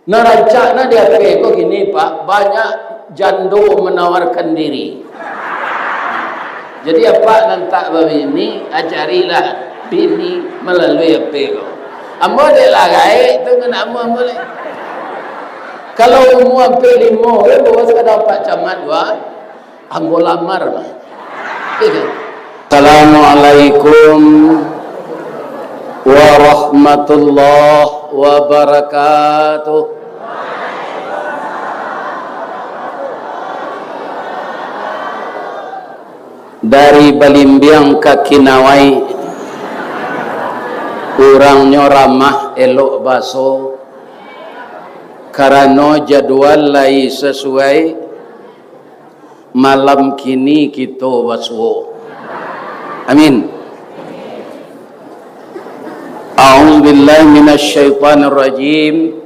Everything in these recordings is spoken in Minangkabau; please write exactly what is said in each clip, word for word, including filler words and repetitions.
Nan rancak nah di F B ko gini, Pak, banyak jando menawarkan diri. Jadi, apak nan tak babini, ah, carilah bini malalui F B ko. Ambo dek lah gaek tu, ngan ambo, ambo lai. Kalau umua ampek limo, kan, bawa sakadar Pak Camat, wah. Ambo lamar, bah. Assalamualaikum warahmatullahi wabarakatuh. Dari Balimbiang ka Kinawai, urangnyo ramah, elok baso, karano jadual lai sasuai. Malam kini kito basuo. Amin. A'udzubillahi minasyaitonirrajim.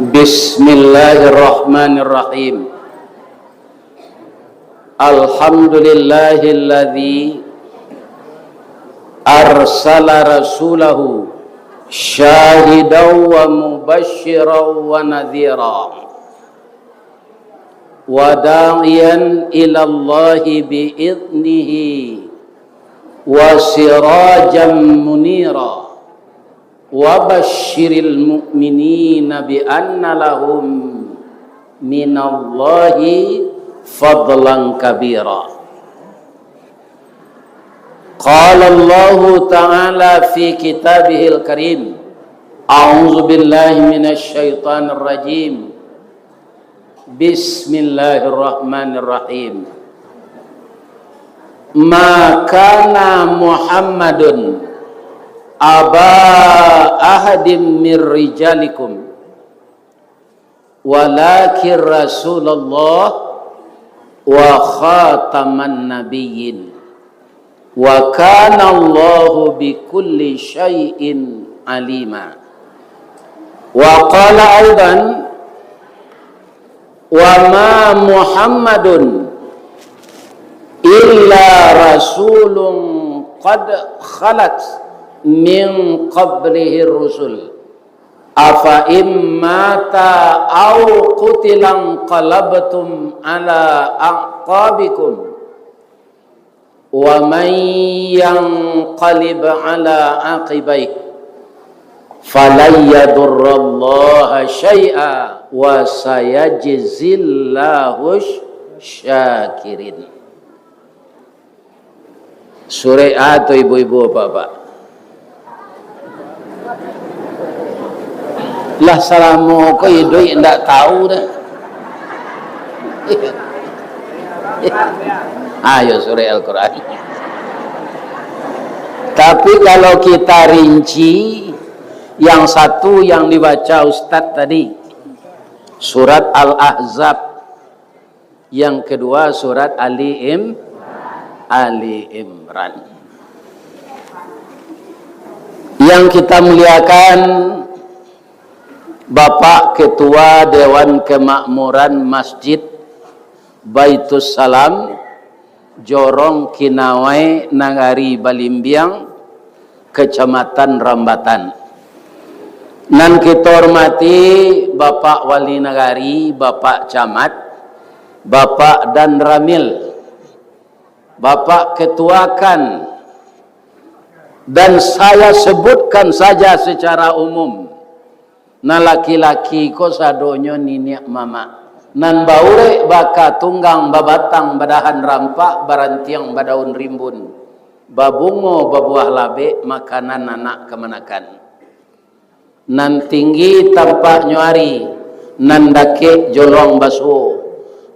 Bismillahirrahmanirrahim. Alhamdulillahilladzi arsala rasulahu syahidan wa mubasysyiran wa nadhira. Wa da'iyan ilallahi bi'idnihi wa sirajan munira. Wa basyiril mu'minina bi anna lahum minallahi fadlan kabira. Qala Allahu ta'ala fi kitabihil karim, a'udzubillahi minasyaitonirrajim. Bismillahirrahmanirrahim. Ma kana Muhammadun aba ahadim mir rijalikum, walakin Rasulullah wa khataman nabiyyin. Wa kana Allahu bikulli syai'in alima. Wa qala aidan, wa ma Muhammadun illa rasulun qad khalat min qablihi rusul. Afa in mata au qutila inqalabtum ala aqabikum. Wa man yanqalib ala aqibaihi falan yadurrallaha syai'a wa sayajzillahu syakirin. Surek a tu, ibu-ibu, bapak-bapak? Lah salamo ko iduik ndak tahu dah. Ayo, surek Al-Quran. Tapi kalau kita rinci, yang satu yang dibaca Ustaz tadi, surat Al-Ahzab, yang kedua surat Ali Im-, Ali Imran. Yang kita muliakan, Bapak Ketua Dewan Kemakmuran Masjid Baitussalam, Jorong Kinawai, Nagari Balimbiang, Kecamatan Rambatan. Nan kito hormati Bapak Wali Nagari, Bapak Camat, Bapak Danramil, Bapak Ketua K A N, dan saya sebutkan saja secara umum. Nan laki-laki ko sadonyo niniak mamak. Nan baurek baka tunggang, babatang badahan rampak, barantiang badaun rimbun, babungo babuah labek, makanan anak kamanakan. Nan tinggi tampaknyo ari, nan dakek jolong basuo.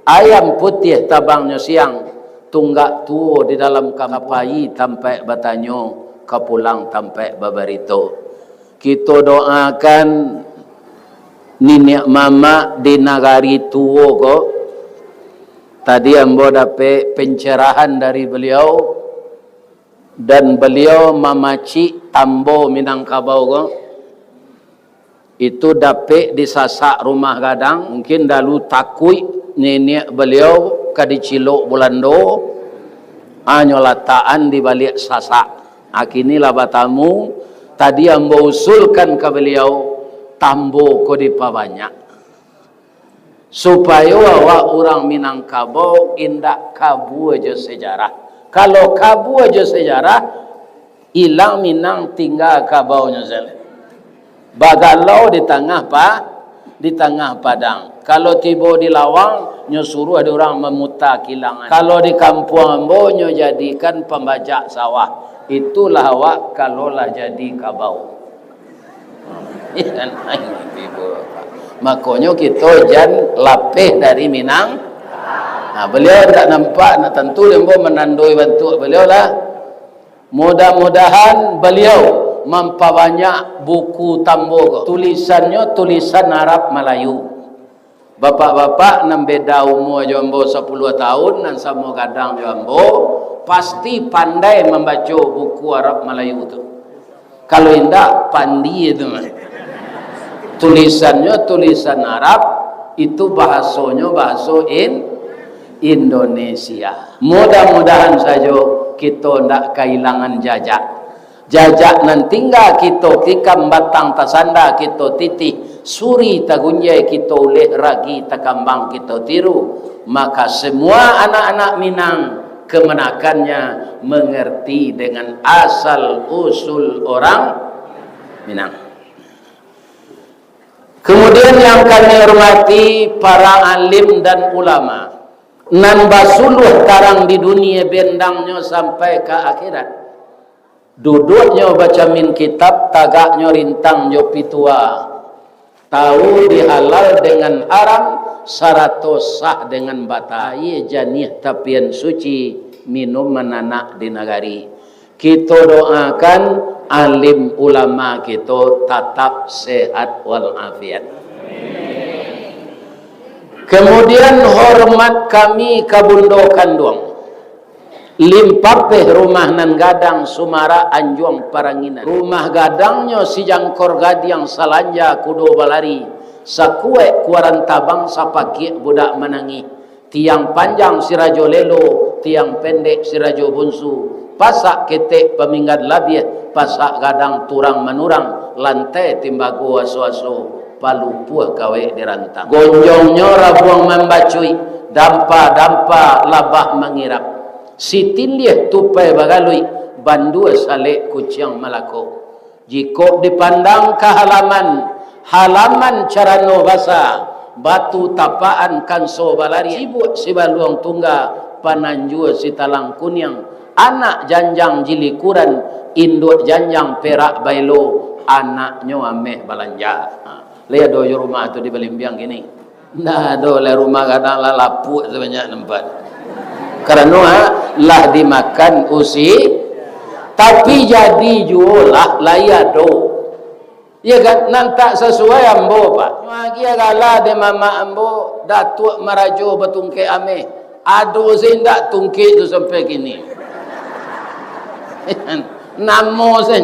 Ayam putiah tabangnyo siang, tunggak tuo di dalam kamar, ka pai tampaik batanyo, ka pulang tampaik babarito. Kito doakan niniak mamak di nagari tuo ko. Tadi ambo dapek pencerahan dari beliau, dan beliau mamacik tambo Minangkabau ko. Itu dapek di sasak rumah gadang, mungkin dalu takuik niniak beliau ka dicilok Bulando, hanyo latakan di baliak sasak. Ha, kini lah batamu, tadi ambo usulkan ka beliau, Ambo ko dipabanyak, supayo awak urang Minangkabau indak kabua jo sejarah. Kalau kabua jo sejarah, ilang Minang, tingga kabaunyo sajo. Bagalau di tangah pa-, di tangah padang. Kalau tibo di lawang, nyo suruah dek urang mamuta kilangan. Kalau di kampuang ambo, nyo jadikan pambajak sawah. Itulah awak kalau lah jadi kabau. Makonyo kito jan lapeh dari Minang. Nah, baliau indak nampak, nak tantu dek ambo manandoi bantuak baliau lah. Mudah-mudahan baliau mampabanyak buku tambo ko. Tulisannyo tulisan Arab Malayu. Bapak-bapak nan beda umua jo ambo sapuluah taun, nan samo gadang jo ambo, pasti pandai mambaco buku Arab Malayu tu. Kalau indak, pandie tu mah. Tulisannyo tulisan Arab, itu bahasonyo bahaso In-, Indonesia. Mudah-mudahan sajo kito ndak kailangan jajak. Jajak nan tingga kito tikam, batang tasanda kito titih, suri tagunjai kito uleh, ragi takambang kito tiru, maka semua anak-anak Minang, kamanakannya, mengerti dengan asal usul orang Minang. Kemudian yang kami hormati para alim dan ulama, nan basuluah tarang di dunia, bendangnyo sampai ka akhirat. Duduknyo bacamin kitab, tagaknyo rintang jo pitua. Tahu di halal dengan haram, sarato sah dengan bata. Aia janiah tapian suci, minuman anak di nagari. Kito doakan alim ulama kito tatap sehat walafiat. Kemudian hormat kami ka Bundo Kanduang. Limpapeh rumah nan gadang, sumarak anjuang paranginan. Rumah gadangnyo sijangkor gadiang, salanja kudo balari, sakuek kuaran tabang, sapakiak budak manangih. Tiang panjang si rajo lelo, tiang pendek si rajo bunsu, pasak ketek paminggan labiah, pasak gadang turang manurang, lantai timbago aso-aso, palupuah kawek dirantang. Gonjongnyo rabuang mambacuik, dampa-dampa labah mangirap. Sitiliah tupai bagaluik, bandua salek kuciang malako. Jikok dipandang ka halaman, halaman carano basa, batu tapaan kanso balari, sibuak sibaluang tungga, pananjua sitalang kuniang, anak janjang jilikuran, induak janjang perak baelo, anaknyo ameh balanja. Ha, lai ado jo rumah tu di Balimbiang kini? Ndak ado lai, rumah gadang lah lapuak sabanyak nampat. Karano, ha, lah dimakan usi, tapi jadi juo lah, lai ado. Iyo kan? Nan tak sasuai ambo, Pak. Agiah gala dek mamak ambo, Datuak Marajo Batungkek Ameh. Ado se indak tungkek tu sampai kini. Namo se.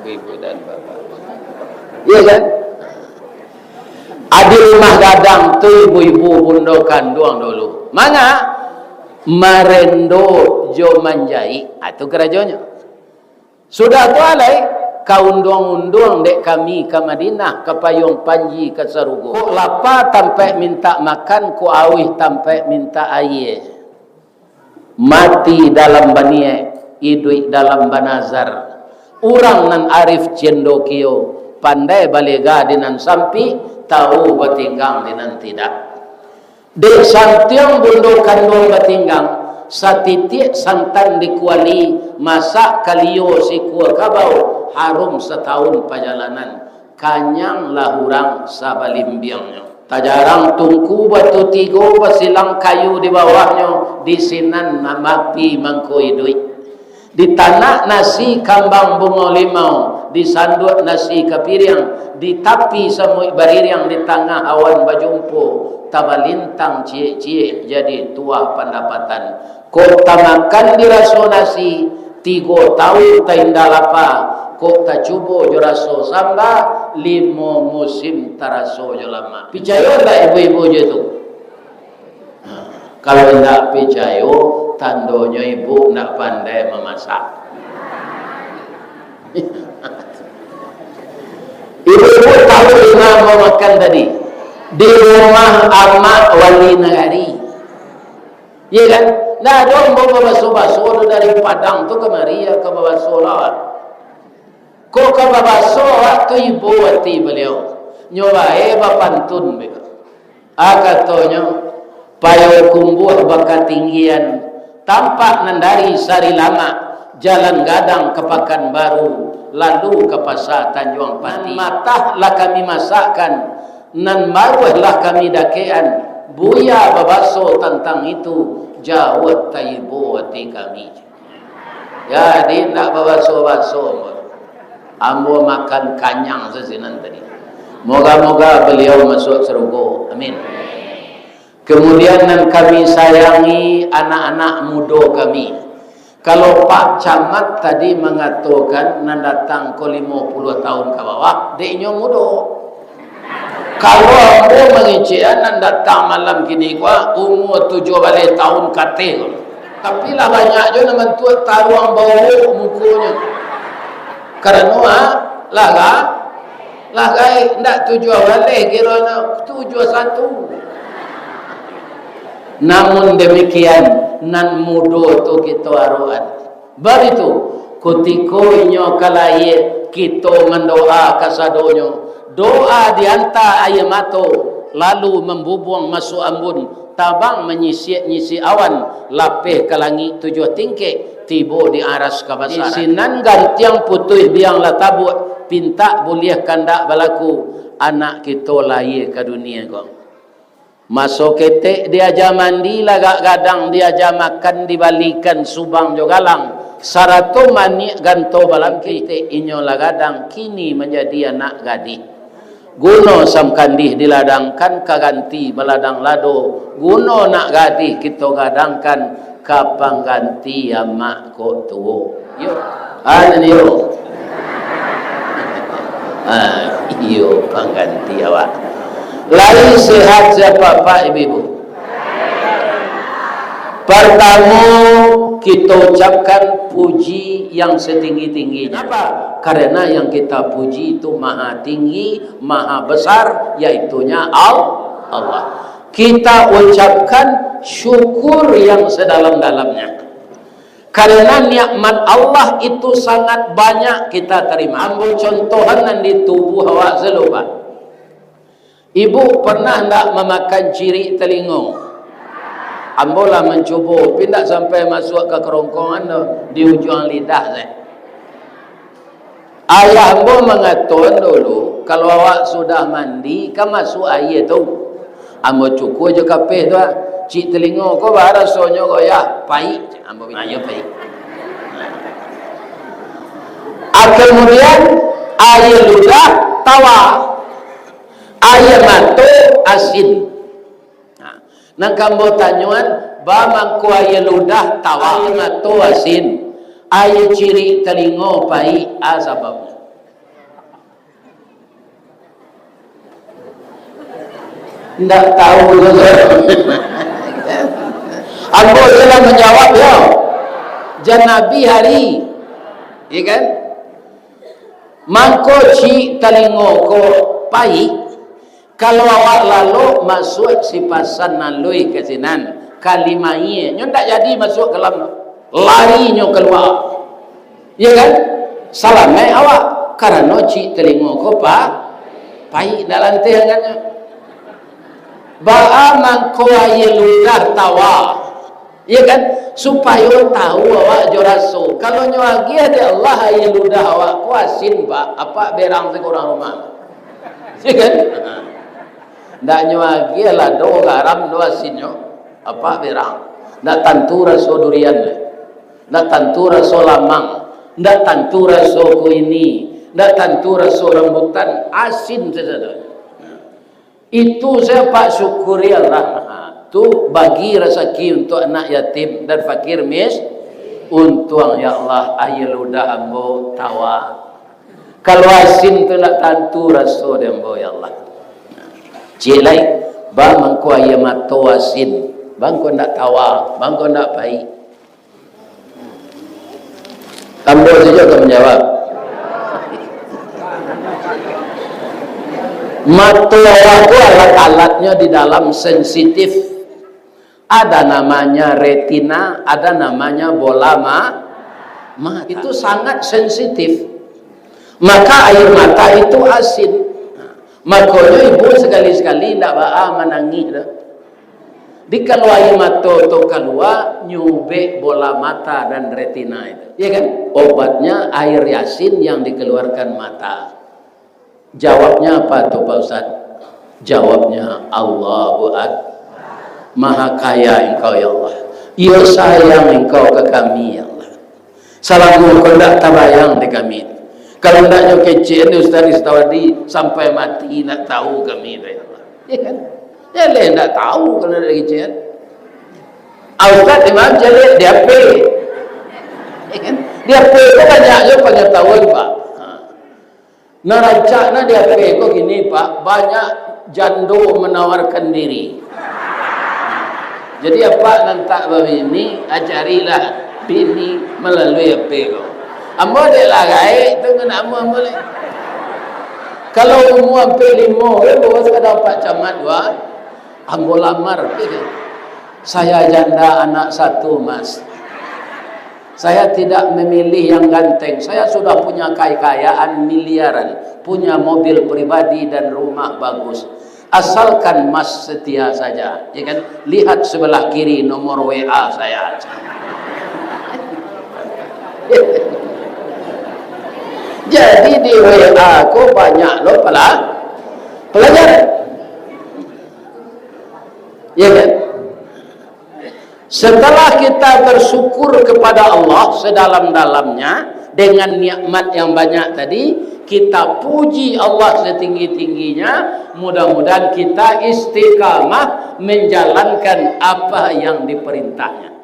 Ibu-ibu dan bapak. Iyo kan? Adi rumah gadang tu ibu-ibu bundo kanduang dulu. Manga? Marendo jo manjaik. Ah, tu karajonyo. Sudah tu alai, ka unduang-unduang dek kami ka Madinah, ka payuang panji ka sarugo. Kok lapa tampaik mintak makan, kok auih tampaik mintak aia. Mati dalam baniaik, iduik dalam banazar. Urang nan arif cendokio, pandai balega di nan sampik, tahu batinggang di nan tidak. Dek santiang bundo kanduang batinggang, satitiak santan di kuali, masak kalio sikua kabau, harum satahun pajalanan, kanyang lah urang sabalimbiangnyo. Tajarang tungku batu tigo, basilang kayu di bawahnyo, di sinan api mangko iduik. Ditanak nasi kambang bungo limau, disanduak nasi ka piriang, di tapi samuik baririang, di tangah awan bajumpo, tabalintang ciek-ciek jadi tuah pandapatan. Kok tamakan diraso nasi, tigo taun tainda lapa, kok tacubo jo raso samba, limo musim taraso jo lamak. Picayo ndak ibu-ibu jo tu? Kalau indak picayo, tandonyo ibu indak pandai mamasak. Ibu-ibu tahu tadi, di rumah amak wali nagari. Iya kan? Ndak ado ambo babaso-baso tu dari Padang tu kamari, ya, ka babaso lah. Kok ka babaso awak tu ibo ati baliau. Nyo bae bapantun beko. Ah, katonyo, Payokumbuah bakatinggian, tampak nan dari Sarilamak, jalan gadang ka Pakanbaru, lalu ka Pasa Tanjuang Pati. Matah lah kami masakkan, nan baruah lah kami dakekan, buya babaso tantang itu, jauah taibo ati kami. Jadi, ndak babaso-baso. Ambo makan kanyang sasinan tadi. Moga-moga baliau masuak sarugo. Amin. Kemudian, nan kami sayangi, anak-anak mudo kami. Kalau Pak Camat tadi mangatokan nan datang ko limo puluah tahun ka bawah, dek inyo mudo. Kalau ambo mangecek, nan datang malam kini ko, umua tujuah baleh tahun ka ateh ko. Tapi lah banyak juo nan bantuak taruang bauak mukonyo. Karano, ah, lah ga-, lah gaek, ndak tujuah baleh, kironyo tujuah satu. Namun demikian, nan mudo tu kito arokan. Baitu, kutiko inyo ka lahia, kito mandoa kasadonyo, doa dianta aia mato, lalu mambubuang masuak ambun, tabang manyisiak-nyisiak awan, lapeh ka langik tujuah tingkek, tibo di aras kabasaran. Di sinan gantiang putuih biang lah tabuak, pintak buliah kandak balaku, anak kito lahia ka dunia ko. Maso ketek diaja mandi, lagak gadang diaja makan, dibalikan subang jo galang, sarato maniak ganto balampiang, inyo lah gadang, kini manjadi anak gadih. Guno samkandih diladangkan ka ganti baladang lado, guno nak gadih kito gadangkan ka pangganti amak kok tuo. Iyo. Ah, nan iyo. Ah, iyo, pangganti awak. Lai sehat sia, Pak, ibu-ibu? Partamo, kito ucapkan puji yang setinggi-tingginya. Kenapa? Karena yang kita puji itu maha tinggi, maha besar, yaitunya Al-, Allah. Kita ucapkan syukur yang sedalam-dalamnya. Karena nikmat Allah itu sangat banyak kita terima. Ambo contohan nan di tubuh awak selu, Pak. Ibu pernah ndak mamakan cirik telingo? Ambo lah mancubo, tapi ndak sampai masuak ka kerongkongan tu, di ujuang lidah sajo. Ayah ambo mangatoan dulu, kalau awak sudah mandi, kan masuak aia tu. Ambo cukua jo kapeh tu, ah. Cik telingo ko, baa rasonyo ko, Yah? Paik. Ambo bilang, "Iyo, paik." Ah, kemudian, aia ludah, tawa. Aia mato, asin. Nah, nan ka ambo tanyoan, baa mangko aia ludah tawa, aia mato asin, aia cirik talingo paik, a sababnyo? Ndak tahu tu. Ambo je lah manjawab, yo. Jan Nabi hari. Iya kan? Mangko cik talingo ko paik, kalau awak lalok masuak sipasan alui ka sinan, ka limai, nyo ndak jadi masuak ka dalam, lari nyo kalua. Iya kan? Salamaik awak, karano cik talingo ko pa-, paik, ndak lanteh angannyo. Baa mangko aia ludah tawa? Iya kan? Supayo tahu awak jo raso. Kalau nyo agiah dek Allah aia ludah awak ko asin, Pak, apak berang sakurang rumah. Iya kan? Ndak nyo agiah lado, garam, do asinnyo. Apak berang. Ndak tantu raso durian. Ndak tantu raso lamang. Ndak tantu raso kuini. Ndak tantu raso rambutan. Asin sajo. Itu sajo, Pak, syukuri Allah. Ha, tu bagi rasaki untuak anak yatim dan fakir mis-, untuang, ya Allah, aia ludah ambo tawa. Kalau asin tu ndak tantu raso dek ambo, ya Allah. Ciek lai, baa mangko aia mato asin, baa mangko ndak tawa, baa mangko ndak paik. Ambo sajo ka manjawab. Mato awak tu alat-alatnyo di dalam sensitif. Ada namanya retina, ada namanya bola ma-, mata. Itu sangat sensitif. Maka air mata itu asin. Makonyo ibu sakali-sakali indak baa manangih tu. Dikaluai mato tu kalua, nyubek bola mata dan retina itu. Iya kan? Obatnya air asin yang dikeluarkan mata. Jawabnya apa tu, Pak Ustaz? Jawabnya, Allahu Ak-, Maha Kaya Engkau, ya Allah. Iyo sayang Engkau ka kami, ya Allah. Salamo ko ndak tabayang di kami. Kalau ndak nyo kecek ni Ustaz Ristawardi, sampai mati ndak tahu kami tu, ya Allah. Ya kan? Ya leh ndak tahu kalau ndak kecek. Ah, Ustaz Imam caliak di H P. Ya kan? Di H P tu banyak jo pangatahuan, Pak. Ha. Nah, rancak nah di H P ko gini, Pak, banyak jando menawarkan diri. Jadi, apak nan tak babini, ah, carilah bini malalui H P ko. Ambo dek lah gaek tu ngana ambo, ambo lai. Kalau umua ampek limo, eh, bawa sakadar apak camat, wah, ambo lamar, eh. Saya janda anak satu, Mas. Saya tidak memilih yang ganteng. Saya sudah punya kekayaan miliaran, punya mobil pribadi dan rumah bagus. Asalkan Mas setia saja, ya kan? Lihat sebelah kiri nomor W A saya. Jadi di W A ko banyak lo pala-, pelajaran. Ya kan? Setelah kita bersyukur kepada Allah sedalam-dalamnya dengan nikmat yang banyak tadi, kita puji Allah setinggi-tingginya, mudah-mudahan kita istiqamah menjalankan apa yang diperintahnya.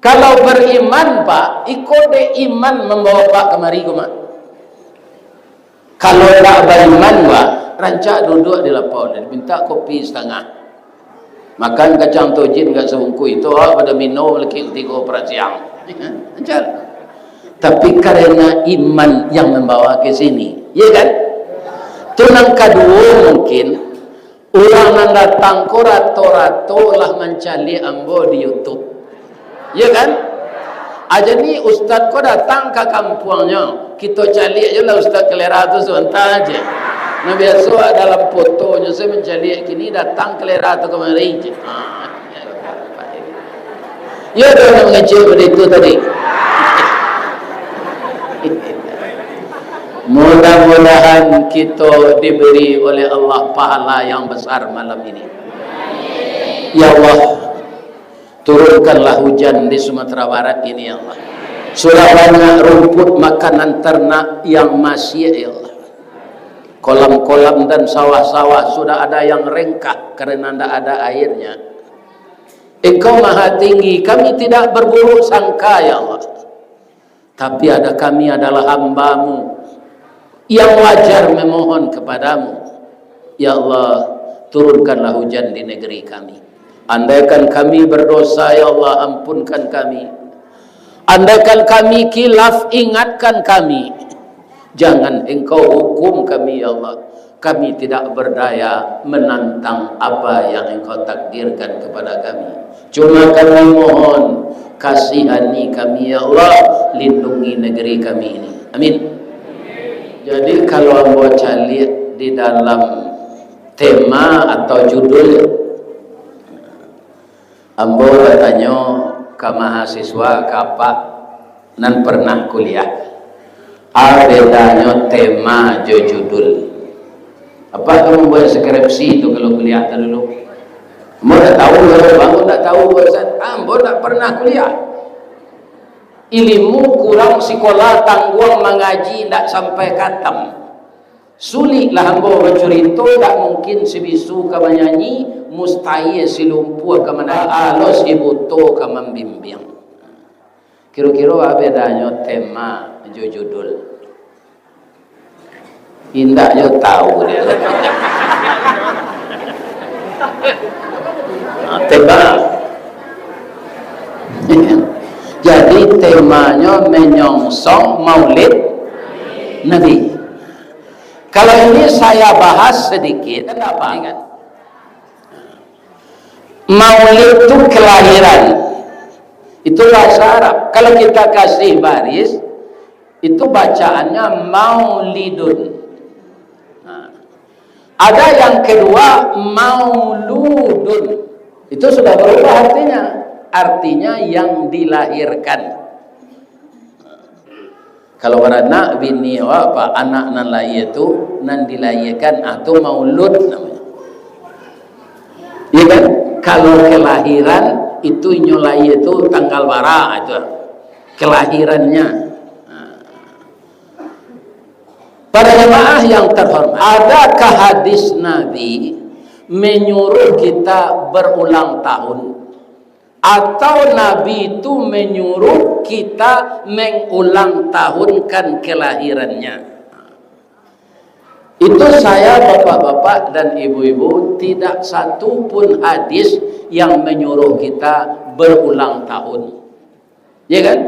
Kalau beriman, Pak, iko dek iman membawa Pak kemari ko, Mak. Kalau ndak baiman, wah, rancak duduak di lapau, minta kopi satangah. Makan kacang tojin agak sabungkuih, tu awak pado minum lakik tigo parasiang. Rancak. Tapi karena iman yang membawa ke sini, ya kan? Tu nan kaduo mungkin, Urang nan datang ko rato-rato lah mancaliak ambo di YouTube. Iya kan? Aja ni ustaz ko datang ka kampuangnyo, kito caliak jo lah ustaz Kalera tu sabanta aja. Nah, biaso dalam fotonyo se mancaliak kini datang Kalera tu kamari je. Ha. Iyo, ado nan mangecek pado itu tadi. Mudah-mudahan kito diberi oleh Allah pahala yang besar malam ini. Ya Allah, turunkanlah hujan di Sumatera Barat ini, ya Allah. Sudah banyak rumput makanan ternak yang masiak, ya Allah. Kolam-kolam dan sawah-sawah sudah ada yang rengkah karena ndak ada airnya. Engkau Maha Tinggi, kami tidak berburuk sangka, ya Allah. Tapi ada, kami adalah hamba-Mu yang wajar memohon kepada-Mu. Ya Allah, turunkanlah hujan di negeri kami. Andaikan kami berdosa, ya Allah, ampunkan kami. Andaikan kami khilaf, ingatkan kami. Jangan Engkau hukum kami, ya Allah. Kami tidak berdaya menantang apa yang Engkau takdirkan kepada kami. Cuma kami mohon, kasihani kami, ya Allah, lindungi negeri kami ini. Amin. Jadi, kalau ambo caliak di dalam tema atau judul, ambo batanyo ka mahasiswa, ka apak nan pernah kuliah. A bedanyo tema jo judul? Apak ka mambuek skripsi tu kalau kuliah tu dulu? Ambo ndak tahu, kalau ambo ndak tahu, Ustaz. Ambo ndak pernah kuliah. Ilimu kurang sikola, tangguang mangaji, ndak sampai katam. Suliklah ambo bacurito, dak mungkin si bisu ka manyanyi, mustahil si lumpuah ka mana, alos si buto ka mambimbiang. Kiro-kiro a bedanyo tema jo judul? Indak jo tahu dek. Ha, tema. Jadi, temanyo menyongsong Maulid Nabi. Kalau ini saya bahas sedikit, kan apa, kan? Maulid tu kelahiran. Itu bahasa Arab. Kalau kita kasih baris, itu bacaannya maulidun. Nah, ada yang kedua, mauludun. Itu sudah berubah artinya. Artinya yang dilahirkan. Kalau baranak, bini awak, apa, anak nan lahia tu, nan dilahiakan, ah, tu maulud namonyo. Iya kan? Kalau kelahiran, itu inyo lahia tu tanggal bara, itu kelahirannya. Nah. Para jamaah yang terhormat, adakah hadis Nabi menyuruh kita berulang tahun? Atau Nabi itu menyuruh kita mengulang tahunkan kelahirannya? Itu saya, bapak-bapak dan ibu-ibu, tidak satu pun hadis yang menyuruh kita berulang tahun. Ya kan?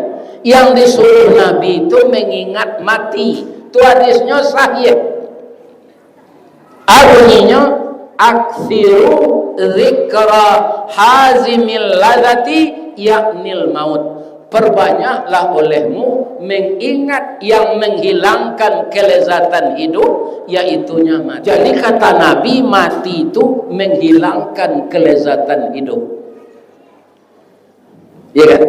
Yang disuruh Nabi itu mengingat mati. Itu hadisnya sahih. Bunyinyo, "Aksiru zikra hazimil ladati, yaknil maut." Perbanyaklah olehmu mengingat yang menghilangkan kelezatan hidup, yaitunya mati. Jadi, kata Nabi, mati itu menghilangkan kelezatan hidup. Iya kan?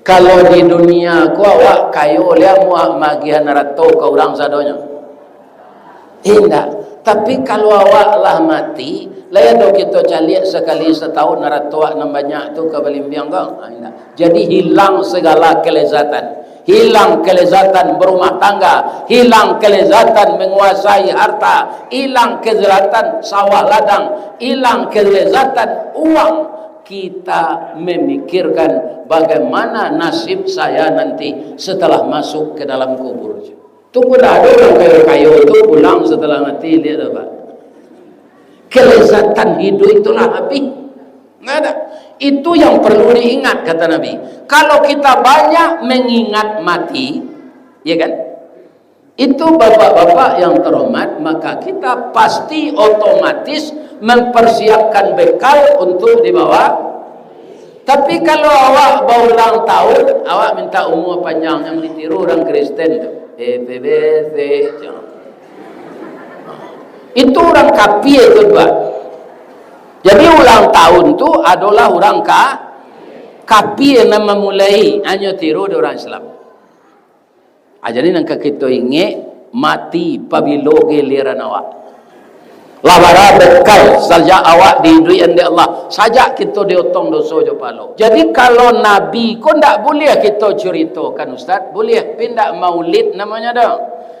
Kalau di dunia ko awak kayo, lai amuah magiahan arato ka urang sadonyo? Indak. Tapi kalau awak lah mati, lai ado kito caliak sakali satahun arato awak nan banyak tu ka balimbiang ko? Ah, indak. Jadi hilang sagalo kelezatan. Hilang kelezatan barumah tangga, hilang kelezatan manguasai harta, hilang kelezatan sawah ladang, hilang kelezatan uang. Kita memikirkan bagaimana nasib saya nanti setelah masuk ke dalam kubur. Tu pun ado urang kayo-kayo tu pulang setelah mati, liek tu, Pak. Kelezatan hidup itulah habis. Nggak ada. Itu yang perlu diingat, kata Nabi. Kalau kita banyak mengingat mati, ya kan? Itu, bapak-bapak yang terhormat, maka kita pasti otomatis mempersiapkan bekal untuk dibawa. Tapi kalau awak baulang tahun, awak minta umua panjang, yang ditiru urang Kristen tu. Happy birthday. Itu urang kapia tu, Pak. Jadi, ulang tahun tu adolah urang ka-, kapia nan mamulai, hanyo tiru di urang Islam. Ah, jadi nan ka kito ingek, mati pabilo giliran awak. Lah bara bekal sajak awak diiduikan dek Allah, sajak kito diotong doso jo pahalo. Jadi, kalau Nabi ko ndak buliah kito curitokan, Ustaz, buliah, tapi ndak maulid namonyo doh.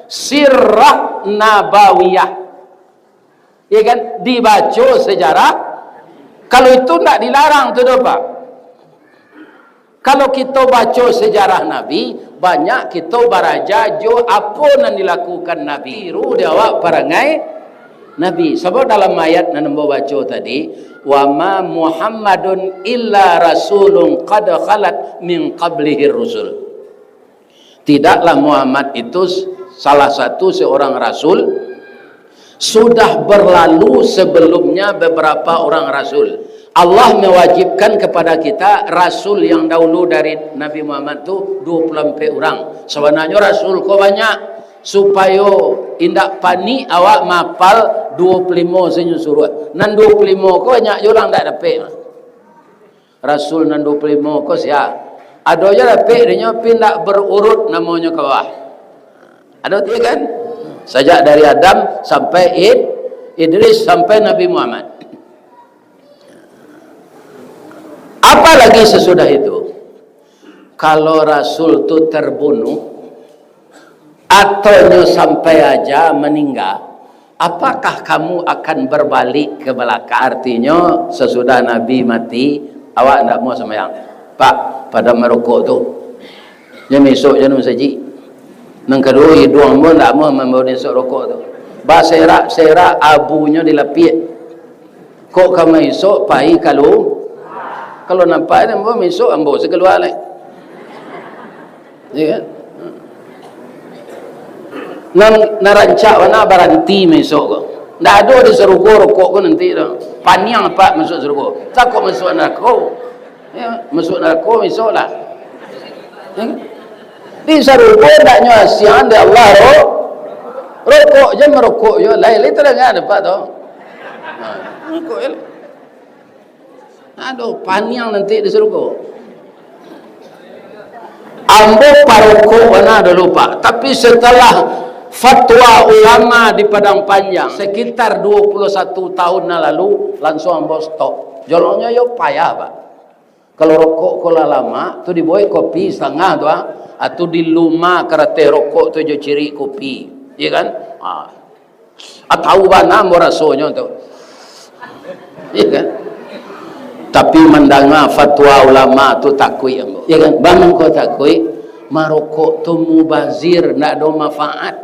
Sirah Nabawiyah. Ya kan? Dibaco sejarah. Kalau itu ndak dilarang tu doh, Pak. Kalau kito baco sejarah Nabi, banyak kito baraja jo apo nan dilakukan Nabi. Tiru di awak parangai Nabi. Sabab dalam ayat nan ambo baco tadi, "Wa ma Muhammadun illa rasulun qad khalat min qablihir rusul." Tidaklah Muhammad itu s-, salah satu seorang rasul, sudah berlalu sebelumnya beberapa orang rasul. Allah mewajibkan kepada kita rasul yang dahulu dari Nabi Muhammad tu dua puluh ampek urang. Sabananyo rasul ko banyak, supayo indak panik awak maapal dua puluh limo sajo suruah. Nan dua puluh limo ko banyak jo urang ndak dapek. Rasul nan dua puluh limo ko sia? Ado jo dapek dinyo, tapi ndak berurut namonyo ka bawah. Ado tu kan? Sajak dari Adam sampai Id-, Idris sampai Nabi Muhammad. Apalagi sesudah itu, kalau Rasul tu terbunuh, atau nyo sampai aja maningga, apakah kamu akan berbalik ke belakang? Artinyo, sesudah Nabi mati, awak ndak mau sembahyang. Pak, padam rokok tu. Nyo misok je nu sajik. Nan kaduo, iduang pun ndak mau mambao isok rokok tu. Baserak-serak abunyo dilapiak. Kok ka maisok pai kalu-, kalau nampak ambo maisok, ambo sakalua lai. Ya kan? Nan, nan rancak bana baranti mah isok ko. Ndak ado di sarugo rokok ko nanti tu. Paniang apak masuak sarugo. Takut masuak narako. Ya, masuak narako isok lah. Ya. Di sarugo ndak nyo asiangan dek Allah ro-, rokok je marokok yo. Lai, lai tadanga dek apak tu. Ha, rokok je. Aduh, paniang nanti di sarugo. Ambo parokok bana dulu, Pak. Tapi setelah fatwa ulama di Padang Panjang, sekitar dua puluh satu tahun nan lalu, langsung ambo stop. Jolongnyo yo payah, Pak. Kalau rokok ko lah lamak, tu dibuek kopi satangah tu, ah. Ah, tu diluma karateh rokok tu jo cirik kopi. Iya kan? Ah. Ah, tahu bana ambo rasonyo tu. Iya kan? Tapi mandanga fatwa ulama tu takuik ambo. Iya kan? Baa mangko takuik, marokok tu mubazir, ndak ado manfaat.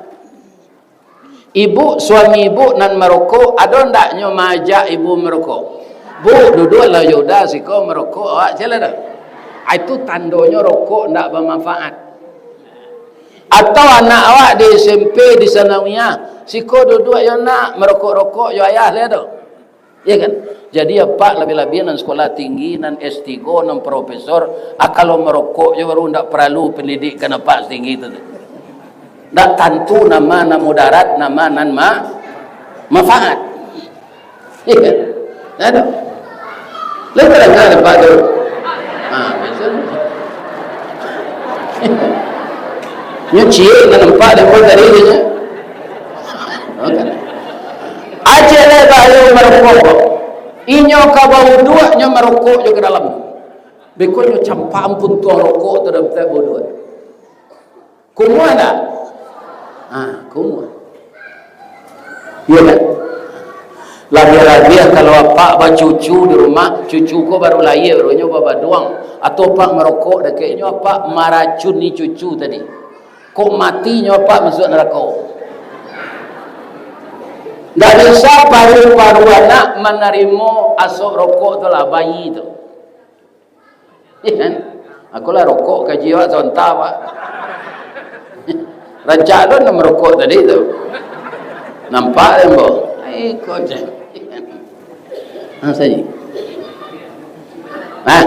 Ibu, suami ibu nan marokok, ado ndak nyo maajak ibu marokok? "Bu, duduaklah jo Uda siko marokok, awak caliak dah." Ah, itu tandonyo rokok ndak bamanfaat. Atau anak awak di S M P, di sanawiyah, "Siko duduak yo nak, marokok-rokok jo ayah lai tu." Ya kan? Jadi apak labiah-labiah nan sekolah tinggi, nan S tigo, nan profesor, ah, kalau marokok jo baru ndak paralu pendidikan apak setinggi tu. Ndak tantu nama nan mudarat, nama nan ma-, manfaat. Iya kan? Ndak ado. Lai tadanga dek apak tu. Ha, biaso. Nyo ciek nan nampak dek ambo tadi tu nyo. Ha, kan? Aje lai bahayo marokok. Inyo ka bauduak, nyo marokok jo ka dalam. Beko nyo campakkan puntuang rokok tu dalam bauduak. Kumuah ndak? Ha, kumuah. Iya kan? Labiah-labiah kalau apak bacucu di rumah, cucu ko baru lahia, baru nyo babaduang, atau apak marokok dakeknyo, apak maracuni cucu tadi. Kok mati nyo apak masuak narako. Ndak bisa paru-paru anak manarimo asok rokok tu lah, bayi tu. Iya kan? Aku lah rokok kaji awak sonta, Pak. Rancak tu nak merokok tadi tu. Nampak dek ambo? Ai, kau je. Ha, saja. Nah,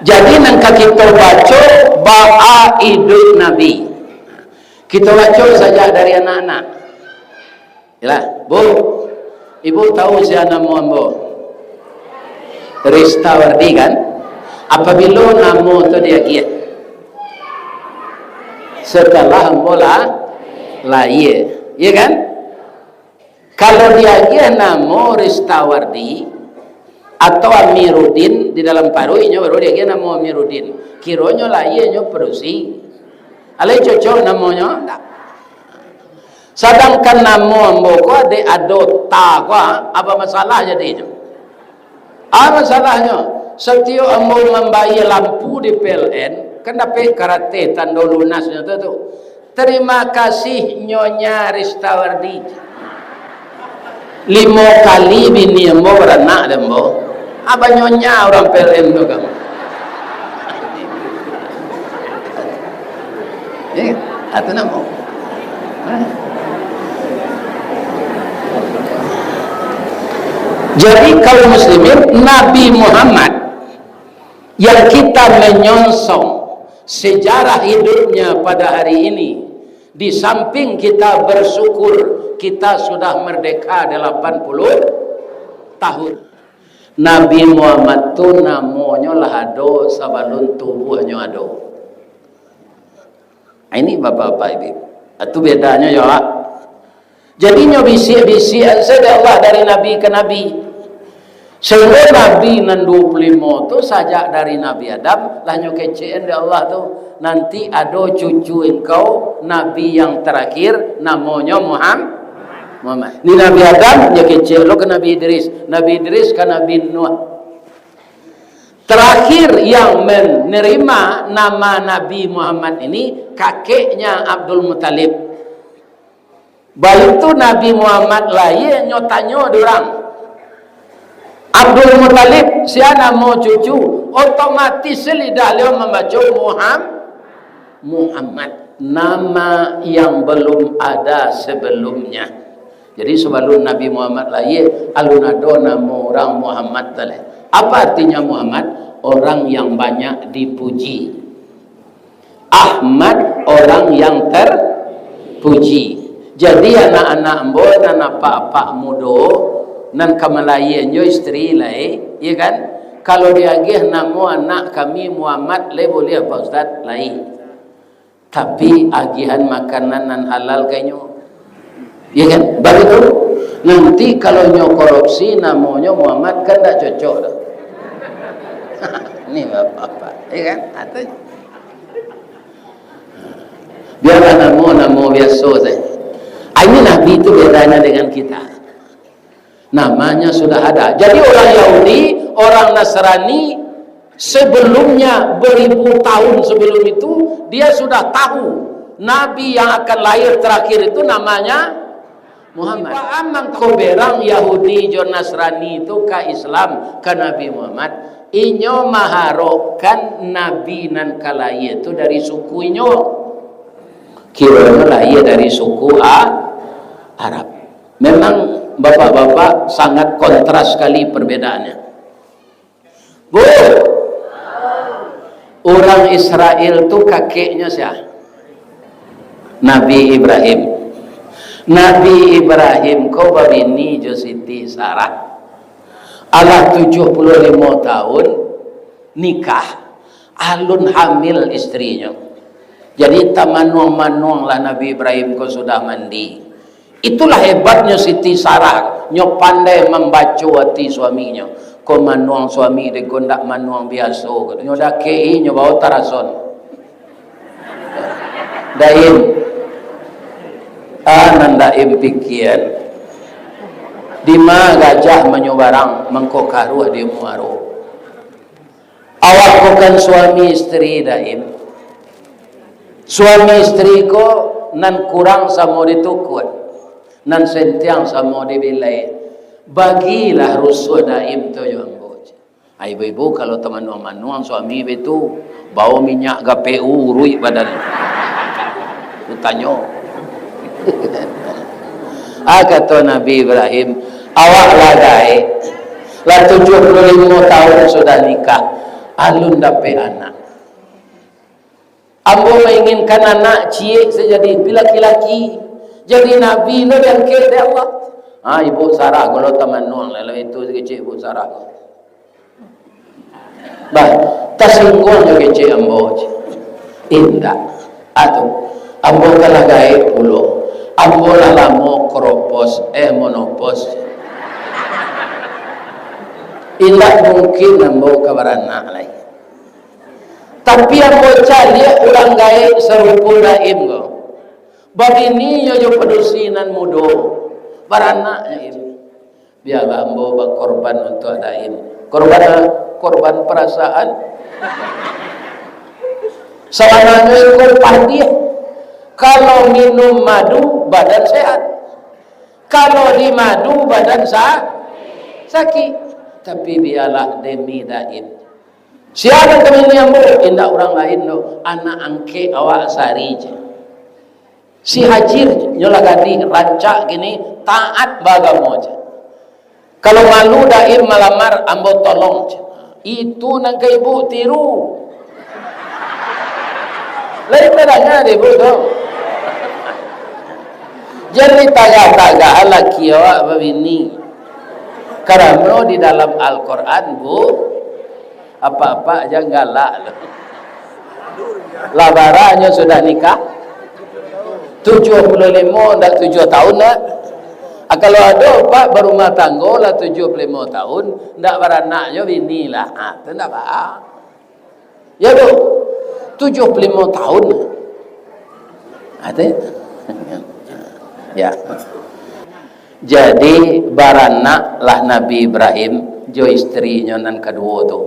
jadi nan ka kito baco baa iduik Nabi. Kito baco sajak dari anak-anak. Yalah, Bu, Ibu tahu sia namo ambo? Ristawardi, kan? Apabilo namo tu diagiah? Setelah ambo la-, lahia. Iya kan? Kalau diagiah namo Ristawardi atau Amiruddin di dalam paruik, inyo baru diagiah namo Amiruddin. Kironyo lahia nyo padusi. Alai cocok namonyo? Ndak. Sadangkan namo ambo ko dek ado ta ko, apa masalah jadinyo? Ah, masalahnyo, satiok ambo mambayia lampu di P L N, kan dapek karateh tando lunasnyo tu, tu. "Terima kasih, Nyonya Ristawardi." Limo kali bini ambo baranak dek ambo. Apa nyonya urang P L N tu, kamu? Eh, atau namo? Jadi, kaum muslimin, Nabi Muhammad yang kita menyongsong sejarah hidupnya pada hari ini, di samping kita bersyukur kita sudah merdeka delapan puluh tahun. Nabi Muhammad tu namonyo lah ado sabalun tubuahnyo ado. Ini bapak-bapak, ibu. Itu bedanyo yo, Pak. Jadi nyo bisiak-bisiak saja Allah dari nabi ka nabi. Sehingga nabi nan dua puluh limo tu sajak dari Nabi Adam lah nyo kecekan dek Allah tu, "Nanti ado cucu engkau, nabi yang terakhir, namonyo Muham-, Muhammad." Ni Nabi Adam, nyo kecek lo ka Nabi Idris, Nabi Idris ka Nabi Nuh. Terakhir yang menerima nama Nabi Muhammad ini kakeknya Abdul Muttalib. Baitu Nabi Muhammad lahia, nyo tanyo dek urang, "Abdul Muttalib, sia namo cucu?" Otomatis lidah liau mambaco Muham-, Muhammad. Nama yang belum ada sebelumnya. Jadi, sebelum Nabi Muhammad lahir, alun ado namo urang Muhammad tu lai. Apa artinya Muhammad? Orang yang banyak dipuji. Ahmad, orang yang terpuji. Jadi, anak-anak ambo nan apak-apak mudo, nan ka malahia jo isteri lai, ya kan? Kalau diagiah namo anak kami Muhammad, lai buliah, Pak Ustaz? Lai. Tapi agiahan makanan nan halal ka inyo. Ya kan? Bagitu. Nanti kalau nyo korupsi, namonyo Muhammad, kan ndak cocok doh. Ini bapak-bapak, ya kan? Atau biarlah namo-namo biaso saja. Ah, ini Nabi itu bedanya dengan kita. Namanya sudah ada. Jadi, orang Yahudi, orang Nasrani, sebelumnya, beribu tahun sebelum itu, dia sudah tahu Nabi yang akan lahir terakhir itu namanya Muhammad. Paham mangko berang Yahudi jo Nasrani itu ka Islam, ka Nabi Muhammad. Inyo maharokkan Nabi nan ka lahia tu dari suku inyo. Kironyo lahia dari suku A-, Arab. Memang, bapak-bapak, sangat kontras sekali perbedaannya. Bu, urang Israel tu kakeknyo sia? Nabi Ibrahim. Nabi Ibrahim ko babini jo Siti Sarah. Alah tujuah puluah limo tahun nikah, alun hamil isterinyo. Jadi, tamanuang-manuanglah Nabi Ibrahim ko sudah mandi. Itulah hebatnyo Siti Sarah, nyo pandai mambaco ati suaminyo. Ko manuang suami den ko ndak manuang biaso, nyo dakek-i, nyo bao tarason. Daim, ah, nan Daim pikian. Dima gajah manyubarang, mangko karuah di muaro. Awak ko kan suami isteri, Daim. Suami isteri ko nan kurang samo ditukuak, nan sentiang samo dibilai. Bagilah rusuah Daim tu jo ambo. Ah, ibu-ibu, kalau tamanuang-manuang suami baitu, bao minyak G P U, uruik badan. Kutanyo. Ah, kato Nabi Ibrahim, "Awak lah gaek. Lah tujuah puluah limo tahun sudah nikah. Alun dapek anak. Ambo mainginkan anak ciek sajo, tapi laki-laki. Jadi nabi lo diangkek dek Allah." Ha, Ibu Sarah ko lo tamanuang lah, lalu itu kecek Ibu Sarah ko. Bah, tasingguang jo kecek ambo, cek. Indak. Atu, ambo kan lah gaek pulo. Ambo lah lamo kropos, eh, monopos. Indak mungkin ambo ka baranak lai. Tapi ambo caliak urang gaek sarupo Daim ko. Babini nyo jo padusi nan mudo. Baranak nyo, Im. Bialah ambo bakorban untuak Daim. Korban a-, korban parasaan. Sabananyo iko padiah. Kalau minum madu, badan sehat. Kalau dimadu, badan sa-, sakik. Tapi bialah demi Daim. Sia nan ka bini ambo? Indak urang lain doh, anak angkek awak sari, cek. Si Hajir nyo lah gadih, rancak kini, taat baagamo, cek. Kalau malu Daim malamar, ambo tolong, cek. Itu nan ka ibu tiru. Lain tadanga dek ibu tu. Jan ditagah-tagah laki awak babini. Karano di dalam Al-Quran, Bu, apak-apak jan galak lo. Lah bara nyo sudah nikah? Tujuah puluah limo, ndak tujuah tahun lah. Ah, kalau ado apak barumah tanggo lah tujuah puluah limo tahun, ndak baranak jo bini lah. Ah, tu ndak baa. Ya, doh. Tujuah puluah limo tahun. Ado. Ya. Jadi, baranaklah Nabi Ibrahim jo isterinyo nan kaduo tu.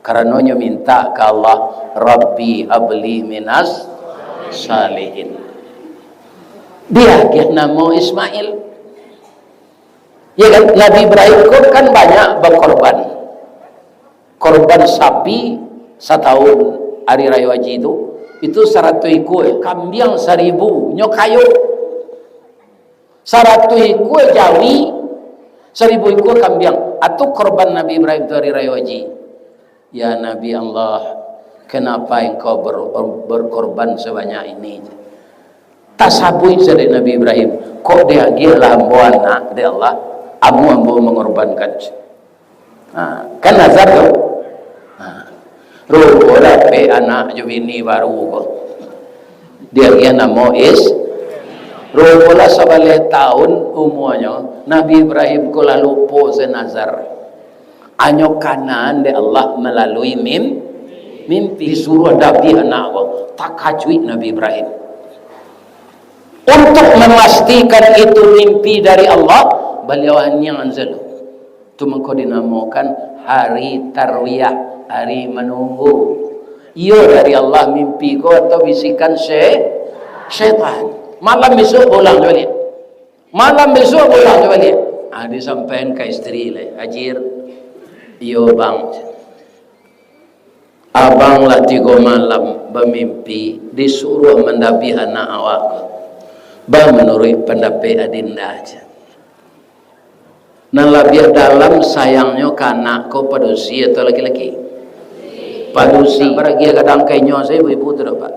Karano nyo minta ka Allah, "Rabbi habli minas salihin." Diagiah namo Ismail. Ya kan? Nabi Ibrahim ko kan banyak bakorban. Korban sapi satahun ari rayo haji tu, Itu saratuih ikua, kambiang saribu, nyo kayo. Saratuih ikua jawi, saribu ikua kambiang. Atu korban Nabi Ibrahim tu hari rayo haji. "Ya Nabi Allah, kenapa engkau ber-, berkorban sebanyak ini?" Tasabuik sajo dek Nabi Ibrahim, "Kok diagiah lah ambo anak dek Allah, amu ambo mangorbankan." Ha, kan nazar tu? Ha. Rupo dapek anak jo bini baru ko. Diagiah namo Is. Rupo lah sabaleh taun umuanyo, Nabi Ibrahim ko lah lupo se nazar. Anyo kanaan dek Allah malalui mim-, mimpi, disuruah dabiah anak ko. Takajuik Nabi Ibrahim. Untuk memastikan itu mimpi dari Allah, baliau aniang sajo. Tu mangko dinamokan hari tarwiyah, hari manunggu. Iyo dari Allah mimpi ko atau bisikan sy-, syaitan? Malam bisuak baulang jo baliak. Malam bisuak baulang jo baliak. Ah, disampaian ka isteri lai, "Ajir, iyo bang, abang lah tigo malam bamimpi, disuruah mandabiah anak awak ko. Bang, manuruik pandapek adinda aja." Nan labiah dalam sayangnyo ka anak ko padusi atau laki-laki? Padusi. Baragiah gadang ka inyo sajo ibu-ibu tu, Pak.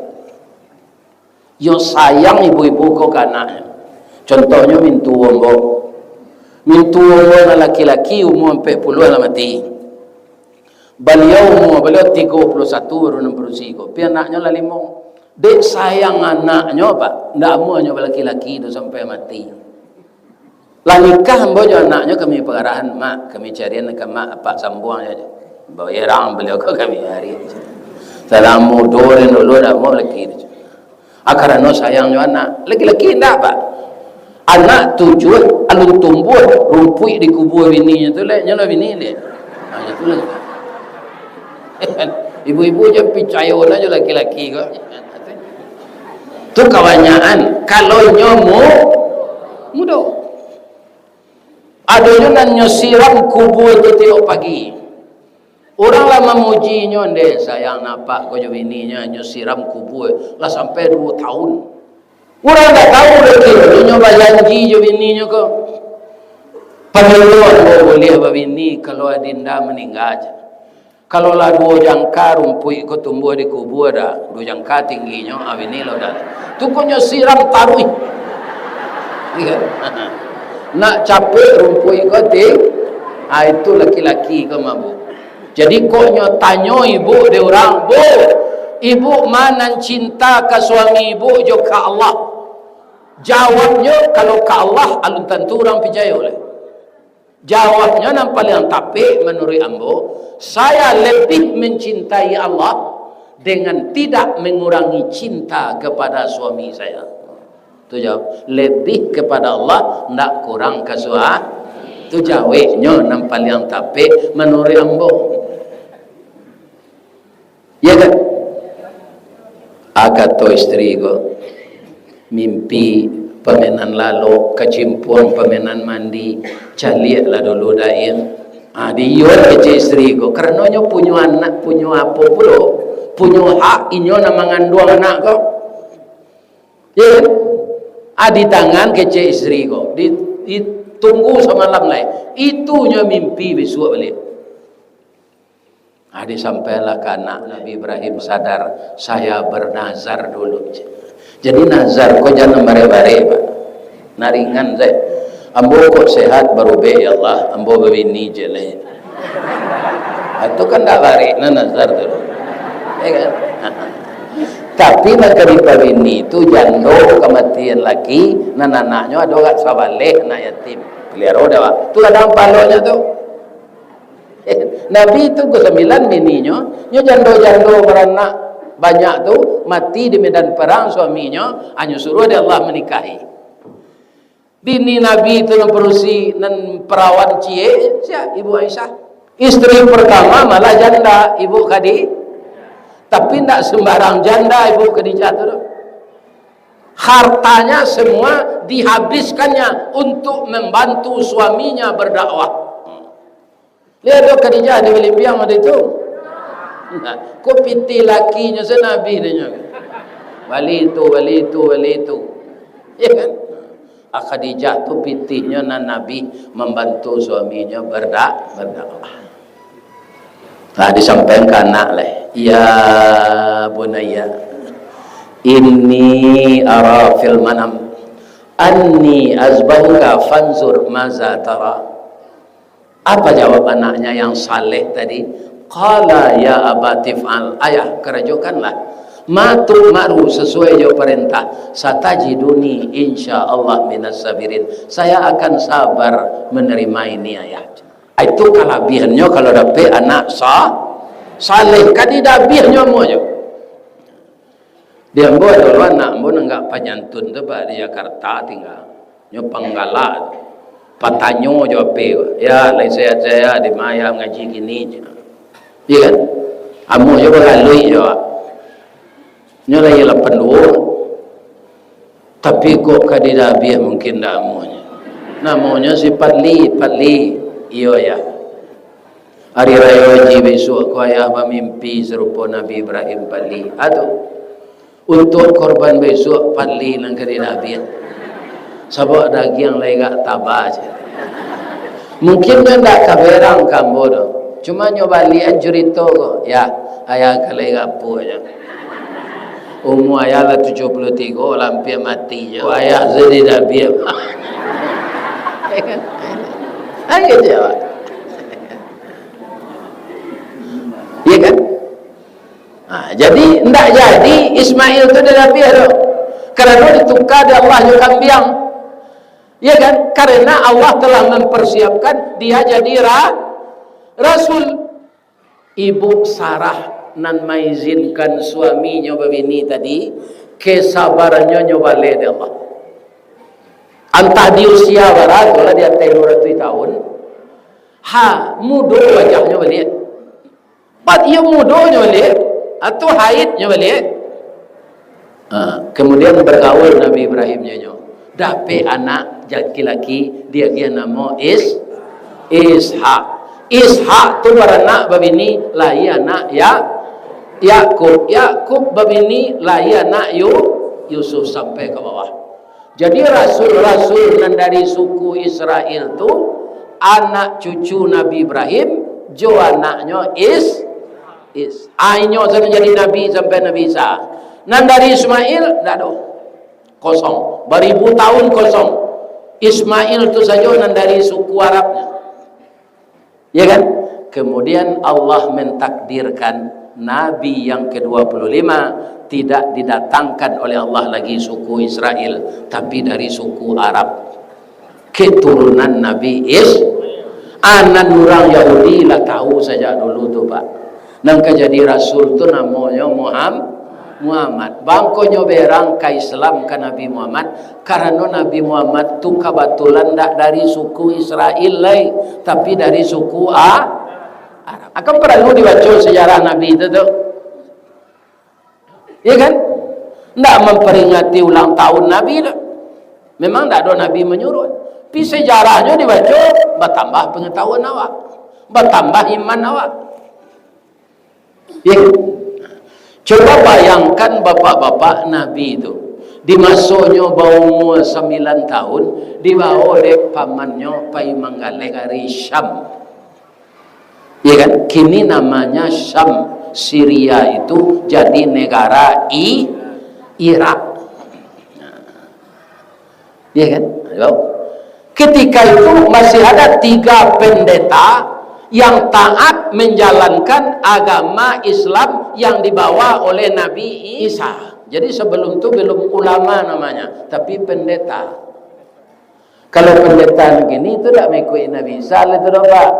Yo sayang ibu-ibu ko ka anaknyo. Contohnyo mintuo ambo. Mintuo ambo nan laki-laki umua ampek puluah lah mati. Baliau umua baliau tigo puluah satu baru nan padusi ko. Pi anaknyo lah limo. Dek sayang anaknyo, Pak, ndak amuahnyo balaki-laki tu sampai mati. Lah nikah ambo jo anaknyo, kami pagarahan, "Mak, kami carian ka mak apak sambuang sajo." Baerang baliau ko kami ari. Salah mudo den dulu dak mau laki tu. Ah, karano sayang jo anak. Laki-laki indak, Pak. Anak tujuah, alun tumbuah, rumpuik dikubua bininyo tu, lek, nyo lah bini, lek. Ha, nyo tu lah. Ibu-ibu jan picayo lah jo laki-laki ko. Tu kabanyakan, kalau inyo mu-, mudo. Ado juo nan nyo siram kubua tu tiok pagi. Urang lah mamuji inyo, "Ndeh, sayang apak ko jo bininyo, nyo siram kubua lah sampai duo taun." Urang ndak tahu doh, kironyo nyo bajanji jo bininyo ko, "Panyuluah ambo buliah babini kalau adinda maningga," jar. Kalau lah duo jangka rumpuik ko tumbuah di kubua dah, duo jangka tingginyo, ah, bini lah udah. Tu ko nyo siram taruih. Iyo. Nak capek rumpuik ko ting-, ah, itu laki-laki ko mabuk. Jadi kok nyo tanyo ibu dek urang, "Bu, ibu ma nan cinta ka suami ibu jo ka Allah?" Jawabnyo, kalau ka Allah, alun tantu urang picayo lai. Jawabnyo nan paliang tapek manuruik ambo, "Saya lebih mencintai Allah dengan tidak mengurangi cinta kepada suami saya." Tu jawab, "Lebih kepada Allah, ndak kurang ka sua-," tu jaweknyo nan paliang tapek manuruik ambo. Iyo kan? Ah, kato isteri ko, "Mimpi pamenan lalok, kacimpuang pamenan mandi, caliaklah dulu, Daim." Ah, di iyo kecek isteri ko, karano nyo punyo anak, punyo apo pulo, punyo hak inyo nan manganduang anak ko. Iyo kan? Ah, di tangan kecek isteri ko, di, ditunggu samalam lai. Itu nyo mimpi bisuak baliak. Ah, disampaianlah ka anak, Nabi Ibrahim sadar, "Saya bernazar dulu." Jadi nazar ko jan bareh-bareh, Pak. Nan ringan sajo. "Ambo kok sehat barubek, ya Allah, ambo babini je lai." Ah, tu kan ndak barek, nah, nazar tu. Ya kan? Tapi nan ka dipabini tu jando kamatian laki, nan anaknyo ado agak sabaleh, anak yatim. Paliaro dah, Pak. Tu kadang pahalonyo tu. Nabi tu kasambilan bininyo, nyo jando-jando baranak banyak tu, mati di medan perang suaminyo, hanyo suruah dek Allah manikahi. Bini Nabi tu nan padusi, nan perawan ciek, sia? Ibu Aisyah. Isteri pertama malah janda, Ibu Khadi-, tapi ndak sembarang janda Ibu Khadijah tu doh. Hartanya semua dihabiskannya untuk membantu suaminya berdakwah. Lihat tu Khadijah di Balimbiang waktu itu. Nah, ko pitih lakinyo se Nabi tu nyo. Bali tu, bali tu, bali tu. Ya kan? Ah, Khadijah tu pitihnyo nan Nabi mambantu suaminyo berda-, berdakwah. Nah, disampaikan ka anak lai, "Ya bunayya, inni ara fil manam anni azbahuka fanzur maza tara." Apa jawab anaknya yang saleh tadi? Qala ya abati fa'al, "Ayah, karajokanlah ma tu'maru, sasuai jo parentah. Satajiduni insyaallah minas sabirin. Saya akan sabar menerima ini, Ayah." Itu kalabiahannyo kalau dapek anak sa-, saleh, ka didabiahnyo amuahnyo. Di ambo ado lo anak ambo nan agak panyantun tu, Pak, di Jakarta tingga. Nyo panggalak, patanyo jo ape ko. "Ya, lai sehat-sehat, di ma ayah ngaji kini?" Iyo kan? Amuahnyo bagaluik jo awak. Nyo lai lapan duo. Tapi kok ka didabiah mungkin dak amuahnyo. Namonyo si Padli, Padli. Iyo, ya. Ari rayo Haji bisuak ko ayah bamimpi sarupo Nabi Ibrahim, Padli. Ado. Untuak korban bisuak, Padli nan ka didabiah. Sabab dagiang lai agak taba se. Mungkin nyo ndak ka berang ka ambo doh. Cuma nyo baliakan curito ko. Ya, ayah ka lai rapuak nyo. Umua ayah lah tujuah puluah tigo, lah ampia mati jo. Ayah se didabiah. Ayo jawab. Iya kan? Nah, jadi ndak jadi Ismail tu didabiah tu. Karano dituka dek Allah jo kambiang. Iya kan? Karena Allah telah mempersiapkan dia jadi ra-, rasul. Ibu Sarah nan maizinkan suaminyo babini tadi, kesabarannyo nyo baleh dek Allah. Antah di usia bara tu lah, di ateh duo ratuih tahun, ha, mudo wajahnyo baliak. Pat iyo mudonyo baliak, atau haidnyo baliak. Ha, kemudian bergaul Nabi Ibrahim nyo, nyo dapek anak laki-laki, diagiah namo Is-, Ishak. Ishak tu baranak babini, lahia anak Ya-, Yakub. Yakub babini, lahia anak Yu-, Yusuf sampai ka bawah. Jadi rasul-rasul nan dari suku Israel tu, anak cucu Nabi Ibrahim, jo anaknyo Is-, Is-, ah, inyo sajo jadi nabi sampai Nabi Isa. Nan dari Ismail, ndak ado. Kosong. Baribu tahun kosong. Ismail tu sajo nan dari suku Arabnyo. Ya kan? Kemudian Allah mentakdirkan Nabi yang kedua puluh lima tidak didatangkan oleh Allah lagi suku Israel, tapi dari suku Arab. Keturunan Nabi Is-, anan urang Yahudi lah tahu sajak dulu tu, Pak. Nan ka jadi rasul tu namonyo Muham-, Muhammad. Bangkonyo berang ka Islam ka Nabi Muhammad, karano Nabi Muhammad tu kabatulan ndak dari suku Israel lai, tapi dari suku A-, Arab. Akan paralu dibaco sejarah Nabi tu, tu. Iya kan? Ndak memperingati ulang tahun Nabi tu. Memang ndak ado Nabi manyuruh. Tapi sejarahnyo dibaco, batambah pengetahuan awak. Batambah iman awak. Ya. Coba bayangkan bapak-bapak Nabi tu. Di masonyo baumur sambilan tahun, dibawo dek pamannyo pai manggaleh dari Syam. Ya kan? Kini namanya Syam, Syria itu jadi negara I-, Irak. Ya kan? Ayo. Ketika itu masih ada tiga pendeta yang taat menjalankan agama Islam yang dibawa oleh Nabi Isa. Jadi sebelum tu belum ulama namanya, tapi pendeta. Kalau pendeta kini tu dak mengikuti Nabi Isa lah tu dah, Pak.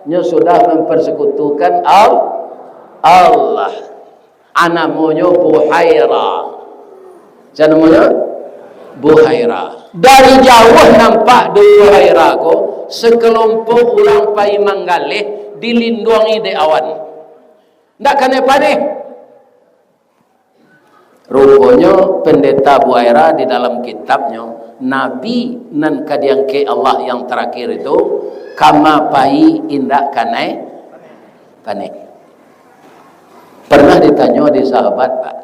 Nyo sudah mempersekutukan Al-, Allah. Anamonyo Buhaira. Sia namonyo? Buhaira. Dari jauah nampak di Buhaira ko, sekelompok urang pai manggaleh dilinduangi dek awan. Ndak kanai paneh. Ruponyo Pendeta Buhaira di dalam kitabnyo, Nabi nan ka diangkek Allah yang terakhir itu, kama pai indak kanai paneh. Pernah ditanyo di sahabat, Pak,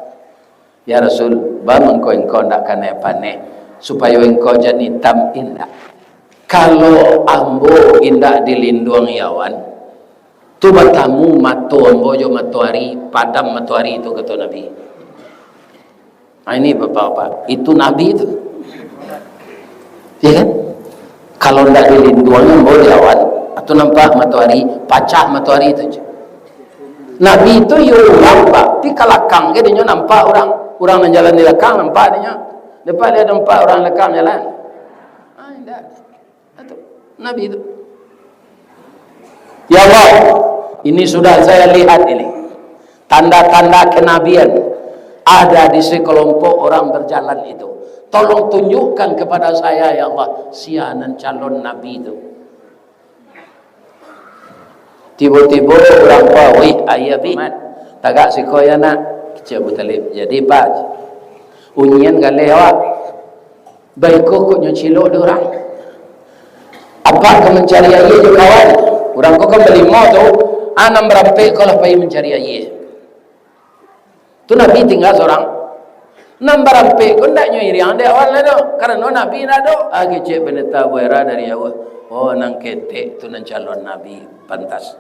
"Ya Rasul, baa mangko engkau ndak kanai paneh, supayo engkau jan itam?" "Indak. Kalau ambo indak dilinduangi awan, tu batamu mato ambo jo matoari, padam matoari tu," kato Nabi. Nah, ini bapak-bapak, itu Nabi tu. Ya kan? Kalau ndak dilinduangi ambo di awan, atau nampak matoari, pacah matoari tu. Nabi tu yo urang, Pak, tapi kalakang ke dinyo nampak urang. Urang nan jalan di lakang nampak dinyo. Dapat lihat nampak urang lakang jalan? Ah, indak. Itu Nabi itu. Ya Allah, ini sudah saya lihat ini. Tanda-tanda kenabian ada di sekelompok orang berjalan itu. Tolong tunjukkan kepada saya, ya Allah, sia nan calon nabi itu. Tibo-tibo urang ko, "Wih, ayah bi, tagak siko ya nak." Kecek Abu Talib, "Jadi, Pak, unyian galeh awak." Baiko kok nyo cilok dek urang. Apak ka mancari aia jo kawan. Urang ko kan balimo tu. Ah, nan barampek ko lah pai mancari aia. Tu Nabi tingga surang. Nan barampek ko ndak nyo iriang dek awan lai doh. Karano Nabi ndak ado. Ah, kecek Pendeta Buaira dari jauah. Oh, nan ketek tu nan calon Nabi. Pantas.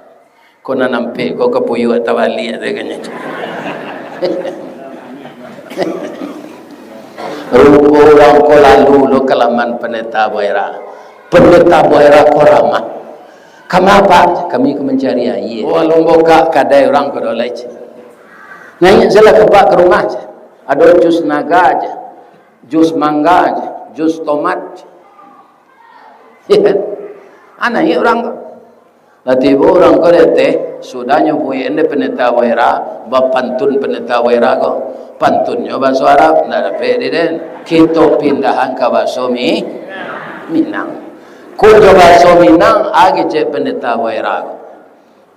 Ko nan ampek ko kapuyuak tabaliak tu kan. Rupo urang ko lalu lo ka laman Pendeta Buaira. Pendeta Buaira ko ramah. "Kama, Pak?" "Kami ka mancari aia." Oh, alun bukak kadai urang ko doh lai, ceh. Naiak se lah ka Pak ka rumah, ceh. Ado jus naga, ceh. Jus mangga, ceh. Jus tomat, ceh. Iyo kan? Ah, naiak urang ko. Lah tibo urang ko di ateh, sudah nyo buek dek Pendeta Buaira, bapantun Pendeta Buaira ko. Pantunnyo bahaso Arab, ndak dapek di den. Kito pindahan ka bahaso Mi-, Minang. Kok jo bahaso Minang, ah, kecek Pendeta Buaira ko.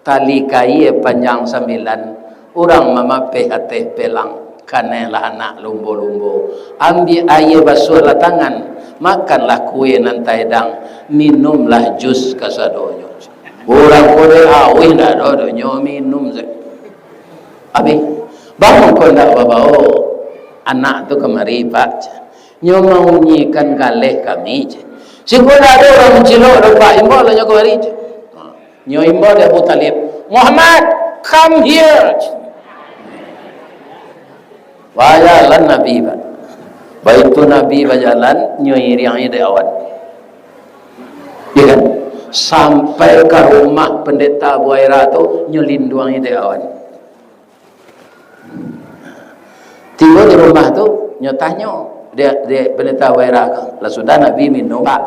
Tali kaia panjang sambilan, urang mamapeh ateh pelang, kanailah anak lumbo-lumbo. Ambiak aia basuahlah tangan, makanlah kue nan taedang, minumlah jus kasadonyo. Urang ko dek auih ndak ado doh, nyo minum se. Abih, baa mangko ndak babao anak tu kamari, Pak? Nyo maunyikan galeh kami, ceh. Siko ndak ado urang mancilok doh, Pak, imbau lah nyo kamari, ceh. Nyo imbau dek Abu Talib, "Muhammad, come here." Bajalan Nabi, Pak. Baitu Nabi bajalan, nyo iriangi dek awan. Iyo kan? Sampai ka rumah Pendeta Buaira tu, nyo linduangi dek awan. Tibo di rumah tu, nyo tanyo dek, dek Pendeta Buaira ko. Lah sudah Nabi minum, "Pak,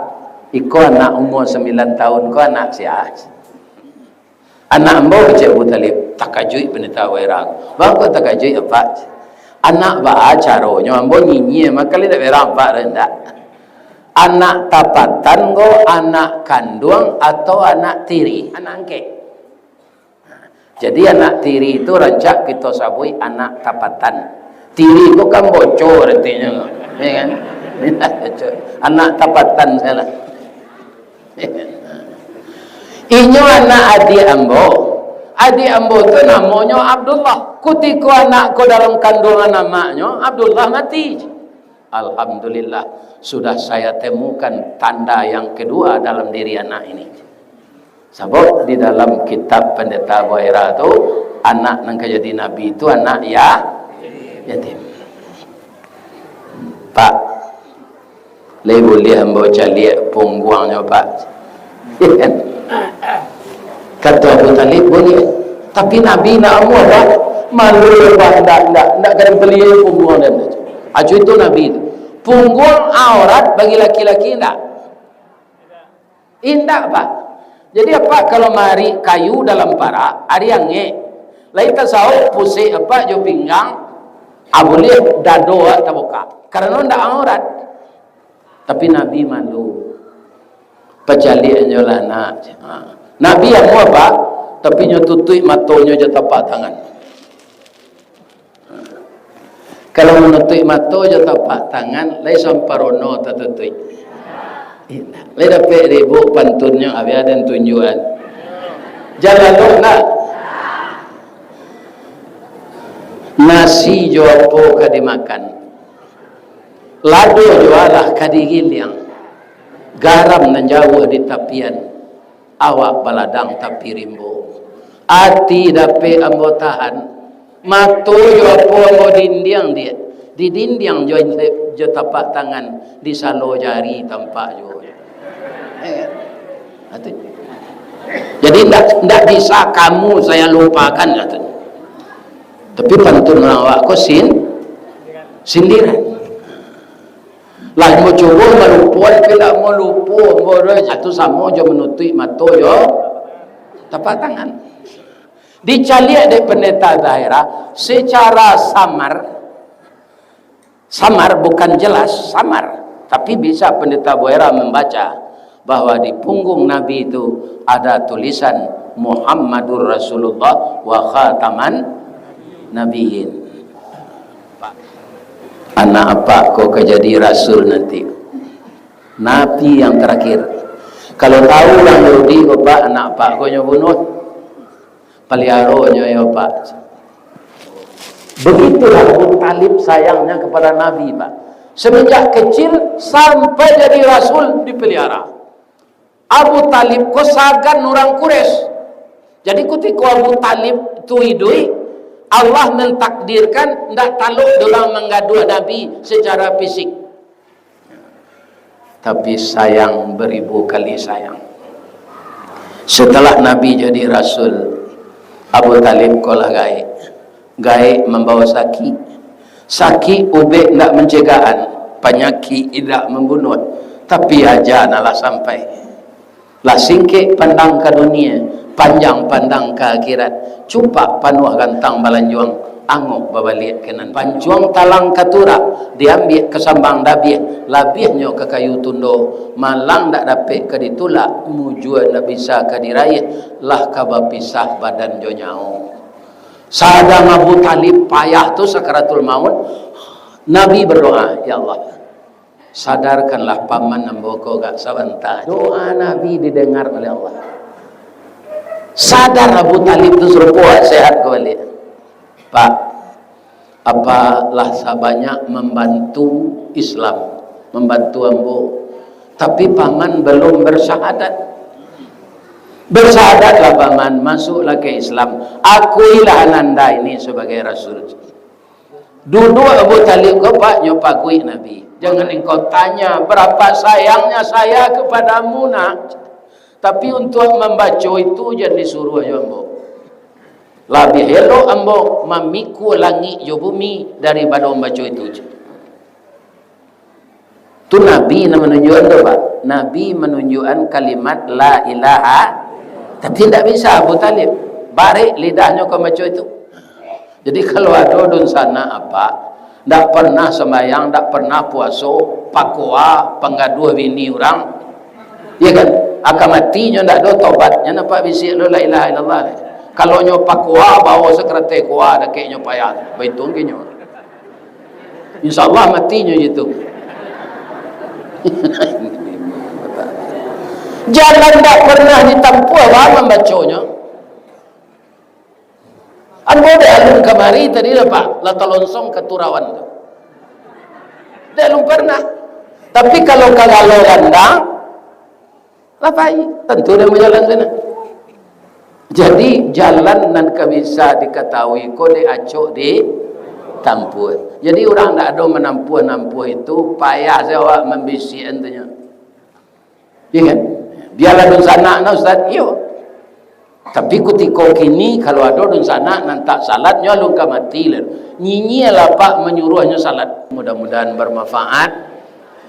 iko anak umua sambilan taun ko anak sia?" "Anak ambo," kecek Abu Talib. Takajuik Pendeta Buaira ko. "Baa kok takajuik, Apak?" "Anak baa caronyo ambo nyinyia, mako lai ndak berang Apak tu, ndak? Anak tapatan ko, anak kanduang, atau anak tiri?" Anak angkek. Jadi, anak tiri tu rancak kito sabuik anak tapatan. Tiri ko kan bocor artinyo, yo kan? Anak tapatan salah. Inyo anak adiak ambo. Adiak ambo tu namonyo Abdullah. Kutiko anak ko dalam kanduangan amaknyo, Abdullah mati. Alhamdulillah, sudah saya temukan tanda yang kedua dalam diri anak ini. Sabab di dalam kitab Pendeta Buaira tu, anak nan ka jadi nabi tu anak ya-, yatim. "Pak, lai buliah ambo caliak pungguangnyo, Pak?" Kato Abu Talib, "Buliah." Tapi Nabi ndak amuah, Pak. Malu, Pak, ndak, ndak, ndak ka dipaliek pungguang den. Ajo itu Nabi tu. Pungguang aurat bagi laki-laki ndak? Indak, Pak. Jadi, Apak kalau maarik kayu dalam parak, ari angek, lai tasauk pusek Apak jo pinggang, ah, buliah dado Apak tabukak. Karano ndak aurat. Tapi Nabi malu. "Pacaliak nyo lah, nak." Ha. Nabi amuah, Pak, tapi nyo tutuik matonyo jo tapak tangan. Kalau manutuik mato jo tapak tangan, lai samparono tatutuik. Indak. Lai dapek ribuk pantunnyo, abih aden tunjuakan. Jan lalu nak. Nasi jo apo ka dimakan, lado jo alah ka digiliang, garam nan jauah di tapian, awak baladang tapi rimbo. Ati dapek ambo tahan, mato jo apo ambo dindiang, di, didindiang jo, jo tapak tangan, disalo jari tampak juo. Eh, ati. Jadi, ndak, ndak bisa kamu saya lupakan, katanya. Tapi pantun urang awak ko sin-, sindiran. Lah, mau cubo malupo, tapi ndak mau lupo, mau doh, itu samo jo manutuik mato jo tapak tangan. Dicaliak dek Pendeta Zahira secara samar, samar, bukan jelas, samar. Tapi bisa Pendeta Buera membaca bahwa di punggung Nabi itu ada tulisan Muhammadur Rasulullah wa khataman nabiyyin. Anak apak ko ka jadi rasul nanti. Nabi yang terakhir. Kalau tahu orang Yahudi ko, Pak, anak apak ko nyo bunuh. Paliaronyo yo, Pak. Begitulah Abu Talib sayangnya kepada Nabi, Pak. Semenjak kecil sampai jadi rasul dipelihara. Abu Talib ko sagan urang Quraisy. Jadi, kutiko Abu Talib tu iduik, Allah mentakdirkan ndak talok dek urang manggaduah Nabi secara fisik. Tapi sayang beribu kali sayang. Setelah Nabi jadi rasul, Abu Talib ko lah gaek. Gaek mambawa sakik. Sakik ubek indak mancegahan, panyakik indak mambunuah, tapi aja nan lah sampai. Lah singkek pandang ka dunia, panjang pandang ka akhirat. Cupak panuah gantang balanjuang, angok babaliak ka nan. Pancuang talang ka turak, diambiak ka sambang dabiah, labiahnyo ka kayu tundo. Malang ndak dapek ka ditulak, mujua ndak bisa ka diraiah, lah ka bapisah badan jo nyawo. Sadang Abu Talib payah tu sakaratul maut, Nabi berdoa, "Ya Allah, sadarkanlah paman ambo ko agak sabanta." Doa Nabi didengar oleh Allah. Sadar Abu Talib tu, sarupo sehat kembali. "Pak, apak lah sabanyak mambantu Islam, mambantu ambo, tapi paman belum bersyahadat. Bersyahadatlah paman, masuklah ke Islam, akuilah ananda ini sebagai rasul." Duduak Abu Talib ko, Pak, nyo paguik Nabi. "Jangan engkau tanya berapa sayangnya saya kepadamu, nak. Tapi untuk mambaco itu jan disuruah jo ambo. Labiah elok ambo mamikua langik jo bumi daripado mambaco itu." Tu Nabi nan manunjuakan tu, Pak. Nabi manunjuakan kalimat la ilaha, tapi ndak bisa Abu Talib. Barek lidahnyo ka mambaco itu. Jadi, kalau ado dunsanak apak, ndak pernah sambayang, ndak pernah puaso, pakoa, panggaduah bini urang, ya kan? Aka mati nyo ndak ado tobatnyo, nampak bisiak lo la ilaha illallah. Kalau nyo pakoa, bawa sakaratai koa, dakek nyo payah, baituang ke nyo. Insya Allah mati nyo itu. Jalan ndak pernah ditampuah, bang, mambaconyo. Ambo dek alun kamari tadi lah, Pak, lah talonsong ka Turawan tu. Dek alun pernah. Tapi kalau ka Galo Gandang, lah pai. Tantu dia bajalan sana. Jadi, jalan nan ka bisa dikatahui ko dek acok ditampuah. Jadi, urang ndak ado manampuah-nampuah itu, payah sajo awak mambisiakan tu nyo. Iya kan? Bialah dunsanak nah, Ustaz. Iyo. Tapi kutiko kini, kalau ado dunsanak nan tak salat, nyo alun ka mati lah. Nyinyia lah, Pak, manyuruahnyo salat. Mudah-mudahan bermanfaat.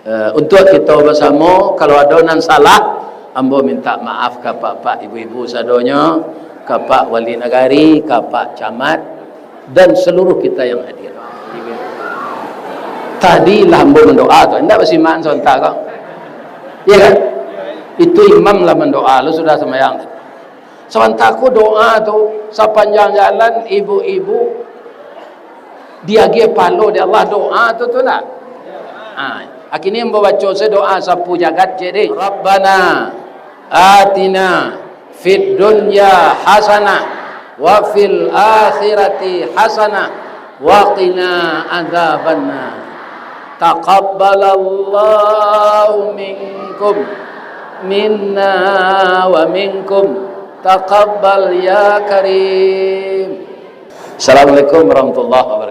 Eh, untuk kita bersama, kalau ado nan salah, ambo minta maaf ka pak-pak, ibu-ibu sadonyo, ka pak wali nagari, ka pak camat, dan seluruh kita yang hadir. Tadi lah ambo mandoa tu, indak basimak sabanta ko. Iya kan? Itu imam lah mandoa, lo sudah sambayang. Sabanta ko doa tu, sapanjang jalan ibu-ibu diagiah pahalo dek Allah doa tu, tu lah. Ha, kini ambo baco se doa sapu jagat je deh. Rabbana atina fid dunya hasanah wa fil akhirati hasanah وقنا عذاب النار. تقبل الله منكم، منا ومنكم. تقبل يا كريم. Assalamualaikum warahmatullahi wabarakatuh.